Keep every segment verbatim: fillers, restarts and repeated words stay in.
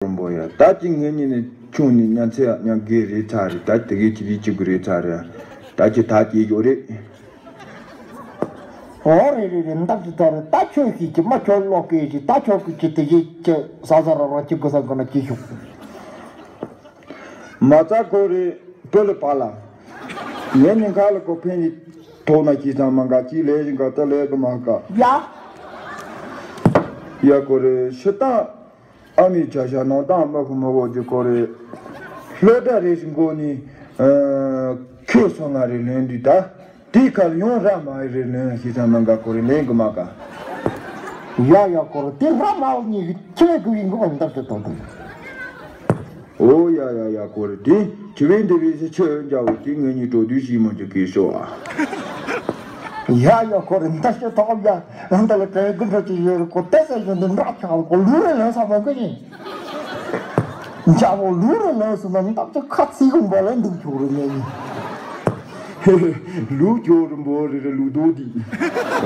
རོང་པོ་ཡ། ད་ཅི་ངེད་གཉིས་ནས་ཆུང་ནས་མཉམ་འཚེ་མཉམ་རྒས་རེད་ཚར་རེད། ད་དེ་གའི་ཅི་རིགས་ཅི་དགོས་རེད་ཚར་རེད། ད་ཅི་ད་སྐྱེས་ཡོད་རེད། ཨོ་རེད་རེད་རེད། འདབ་ཀྱི་ད་རེད། ད་ཁྱོད་ཤིག་གི་མ་ཁྱོད་ལོག་གི་ཅི། ད་ཁྱོད་ཀྱི་ཅི་དེ་གའི་ཅི་ཟ་ཟ་ར་ར་ཅི་དགོས་ས་དགོས་ན་ཅི་ཤོག་མ་རྩ་ཁོ་རེ་བུ་ལ་བ་ལ། ངས་ནི་ཁ་ལ་ཁོ་ཕན་ནི་ཐོག་ན་ཅི་ཙམ་མ་འགའ་ཅི་ལས་བཞིན་ག་ད་ལས་གི་མ་ག་ཡ། ཡ་ཁོ་རེ་ཤི་སྟངས་ཨ་མའི་བྱ་བྱ་ནང་སྟངས་མ་ཁོ་མ་གོ་རྒྱུ་ཁོ་རེ། ལྷོ་ད་རེ་བཞིན་གོ་ནི་ཁྱོད་སོང་ང་རེ་ལོན་དུས་ད། དེའི་ཁར་ཡང་ར་མ་ཡི་རེ་ལོན་ཞེས་ཙམ་མ་འགའ་ཁོ་རེ་ལེན་གི་མ་ག་ཡ་ཡ་ཁོ་རེ་དེ་ར་མ་ཡི་ཉིད་ཀྱི་ཁྱི་ལས་གི་ཡིན་གི་བ་འདབ་ཀྱི་དོན་དུ། ཨོ་ཡ་ཡ་ཡ་ཁོ་རེ་དེ་ཁྱི་བའི་འདི་བའི་སི་ཆོས་འཇའ་བོ་དེ་ངེད་གཉིས་འགྲོ་དུས་ཤིག་མོ་ཅིག་གིས་ཤོག་ཨ། ཡ་ཡ་ཁོ་རེ་འདབ་ཀྱི་དོན་ཡ་འདི་ལ་གྲལ་གི་འགྲོ་ཅིག་ཡོད་རེད། ཁོ་ཏེ་ཟེར་གྱི་འདི་འདྲ་ཆགས་ཁོ་ལུས་རེ་ལོན་ས་མ་གི་ཡིན། འཇའ་བོ་ལུག་རེ་ལས་སུ་ན་འདབ་ཆགས་ཁ་ཚིག་གུ་འབོ་ལ་འདུག་ཆོག་རེ་ངེད་གཉིས། ལུག་ཁྱོ་རུ་འབོ་རེ་རེ་ལུག་རྡོ་འདི།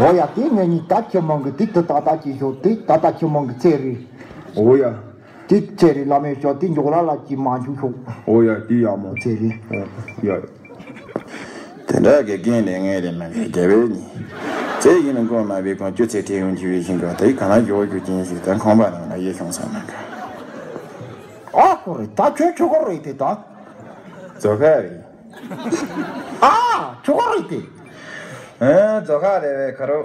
འོ་ཡ་དེ་ངེད་གཉིས་ད་ཁྱི་མང་གི་དེ་དེ་ད་ད་ཅི་ཤོག་དེ་ད་ད་ཁྱི་མང་གི་ཚེ་རེད། འོ་ཡ། དེ་ཚེ་རེད་ལ་མེད་ཤོག་དེ་མགྱོགས་ལ་ལ་ཅི་མ་འཇུ་ཤོག་འོ་ཡ་དེ་ཡ་མོ་ཚེ་རེད། འོ་ཡ། དེ་འདྲ་གི་རྒན་ལས་ངན་ལས་མ་གི་རྒྱལ་བའི་ཉིན། ཚེ་ཡིན་ན་མགོ་མ་བའི་གང་བཅུ་ཚེ་ཐེ་ཡོང་གི་བའི་ཞིང་ཁ་དེ་གང་ལ་འཇོག་རྒྱུ་ཅན་ཞིག་དང་ཁང་པ་ནང་ལ་ཡེ་བྱུང་ས་མ་ག་ཨ་ཁོ་རེ་ད་ཁྱོད་ཁྱོད་ཁོ་རེ་དེ་ད། རྫོ་ཁ་རེད། ཨ་ཁྱོད་ཁོ་རེ་དེ། ཨ་རྫོ་ཁ་རེད་བས་ཁ་རོ།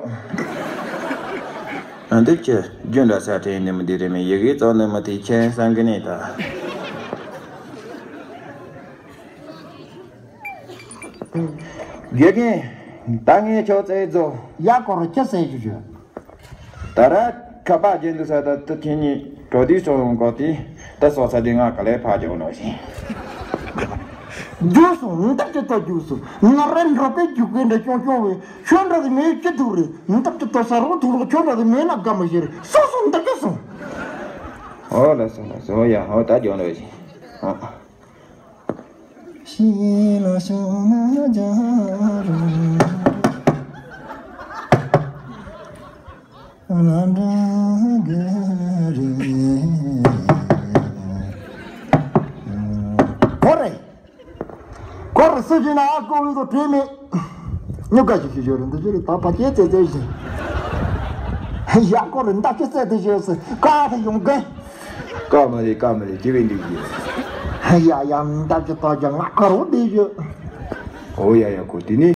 ཨ་འདི་ཁྱེད་རྒྱུན་འདྲ་ས་དྲན་ནི་མི་འདི་རེད་མེད་ཡི་གེ་ཙོག་ནི་མི་དེ་ཁྱེད་སང་གི་ནས་ད། དགེ་རྒན། ད་ངས་ཁྱོད་རྩེད་རྫོ། ཡ་ཀོ་རོ་ཁྱི་ཟེར་རྒྱུ་བྱོས། ད་ར་ཁ་པར་རྒྱན་དུ་ས་ད་ཏི་ཁྱེད་གཉིས་འགྲོ་དུས་སོང་གོ་དེ་ད་སོ་ས་དེ་ང་ག་ལས་ཕར་རྒྱག་ནོ་ཞིང་། རྒྱུགས་སོང་འདབ་ཀྱི་ཏོ་རྒྱུགས་སོང་ང་ར་འགྲོ་པའི་རྒྱུག་པའི་འདྲ་ཅོང་ཅོང་བས་ཁྱོད་འདྲ་གི་མེད་ཅི་ཐུག་རེད་འདབ་ཀྱི་ཏོ་ས་རོ་ཐུག་རོགས་ཁྱོད་འདྲ་གི་མེད་ན་དགའ་མི་ཤེས་རེད་སོང་སོང་འདབ་ཀྱི་སོང་། ཨོ་ལ་སོང་ལ་སོང་ཡ་ཨོ་ད་རྒྱག་ནོ་ཞིང་། ཤི་ལ་ཤོག་ན་རྒྱ་རུ་ལ་འདྲ་གི་རེད། ཁོ་རེ། ཁོ་རེ་སུ་ཞིག་ན་ཨ་ཀོ་བི་དོ་བྲིས་མེད། སྨྱུག་ཁ་ཞིག་ཞིག་ཞོར་འདི་ཞོར་ད་ཕ་སྐྱེས་ཙེ་ཙེ་བཞིན། ཡ་ཀོ་རེ་འདབ་ཀྱི་རྩེ་དེ་ཞོར་སུ་ཀ་ཐེ་ཡོང་གི། ཀ་མ་རེད་ཀ་མ་རེད་ཅི་བས་འདི་ཡིན། ཡ་ཡ་འདབ་ཀྱི་ཐོག་ཀྱང་ང་ཁ་རོ་བསྡད་ཡོད། ཨོ་ཡ་ཡ་ཁོ་དེ་ནི།